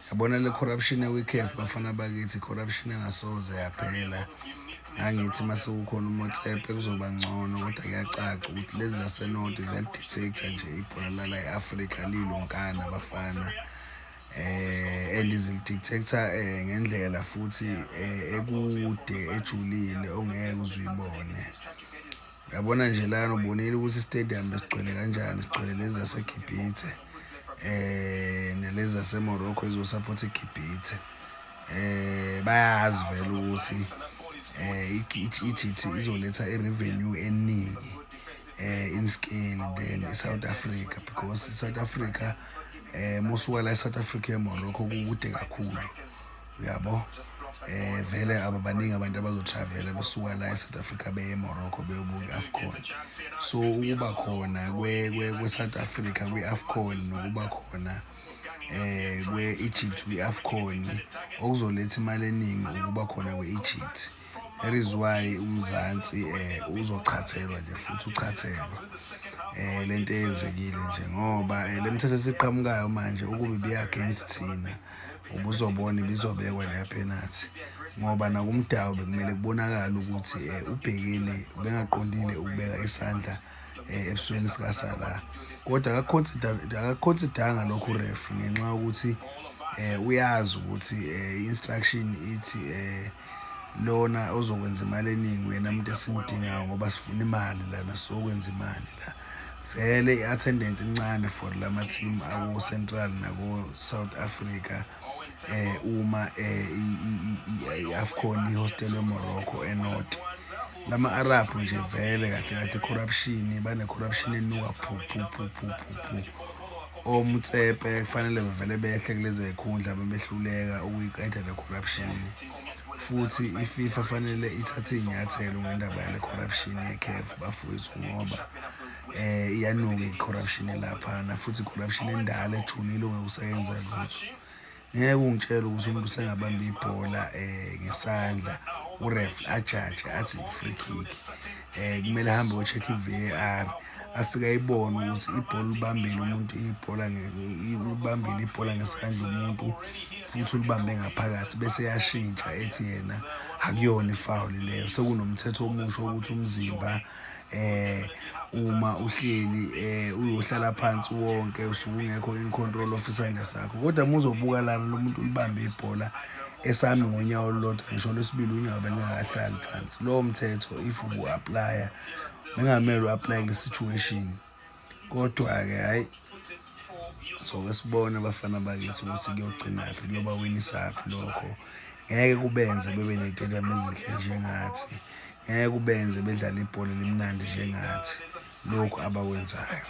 Yabona le corruption eWCAF, bafana bakithi, corruption engasoze yaphela. Ngangithi mase kukhona uMotsepe kuzoba ngcono, kodwa kuyacaca ukuthi lezi zaseNorth ziyalidetecta nje ibhola lala e-Afrika lilonkana, bafana, and zilidetecta ngendlela futhi ekude, ejulile, ongeke uzuyibone. Uyabona nje lana, ubonile ukuthi istadium besigcwele kanjani, sigcwele lezi zaseGibhithe nalezi zaseMorocco ezosupport iGibhithe. Bayazi vele ukuthi i-Egypt izoletha i-revenue eningi in scale than i-South Africa, because i-South Africa, musuka la e-South Africa eMorocco kukude kakhulu, uyabo. Vele ababaningi abantu abazotravela besuka la e-South Africa beye eMorocco beyobuka i-AFCON. So ukuba khona kwe-South Africa kwi-AFCON nokuba khona kwe-Egypt kwi-AFCON, okuzoletha imali eningi ukuba khona kwe-Egypt. That is why uMzansi uzochathelwa nje futhi uchathelwa lento eyenzekile nje, ngoba le mithetho esiqhamukayo manje, ukuba ibiya against thina, ubuzobona ibizobekwa leya penalty, ngoba nakumdawu bekumele kubonakale ukuthi ubhekile, bengaqondile ukubeka isandla ebusweni sikaSalah, kodwa akaconsideranga lokhu ref, ngenxa yokuthi uyazi ukuthi instruction ithi lona ozokwenza imali eningi uyena muntu esimdingayo, ngoba sifuna imali lana, sizokwenza imali la. Vele i-attendance incane for lama team ako-Central nako-South Africa uma i-AFCON ihostelwe eMorocco eNorth. Lama Arab nje vele kahle kahle corruption, bane corruption enuka phu phu phu phu phu phu. OMotsepe kufanele bevele behle kulezi zikhundla, bebehluleka ukuyiqeda le corruption. Futhi iFIFA fanele ithathe iy'nyathelo ngendaba yale corruption ye-CAF, bafowethu, ngoba iyanuka i-corruption laphana, futhi i-corruption endala ejulile ongeke usayenza lutho. Ngeke ungitshele ukuthi umuntu usengabamba ibhola ngesandla, uref ajaje athi free kick, kumele ahambe ko-check i-VAR, afike ayibone ukuthi ibhola ulibambile umuntu, ibhola ulibambile ibhola ngesandla umuntu, futhi ulibambe ngaphakathi, bese yashintsha ethi yena akuyona ifoul leyo. Sekunomthetho omusha ukuthi umzimba uma uhleli uyohlala phansi wonke, usuke ungekho in control of isandla sakho. Kodwa uma uzobuka lana, lo muntu ulibambe ibhola esami ngonyawo olulodwa, ngisho lwesibili unyawo belingakahlali phansi. Lowo mthetho if ubu-applya, bengamele u-applye kule situation. Kodwa-ke hhayi, soke sibone, abafana bakithi, ukuthi kuyogcinaphi, kuyobawinisaphi lokho. Ngeke kubenze bebe ney'tediyamu ezinhle njengathi, ngeke kubenze bedlale ibhola elimnandi njengathi lokhu abakwenzayo.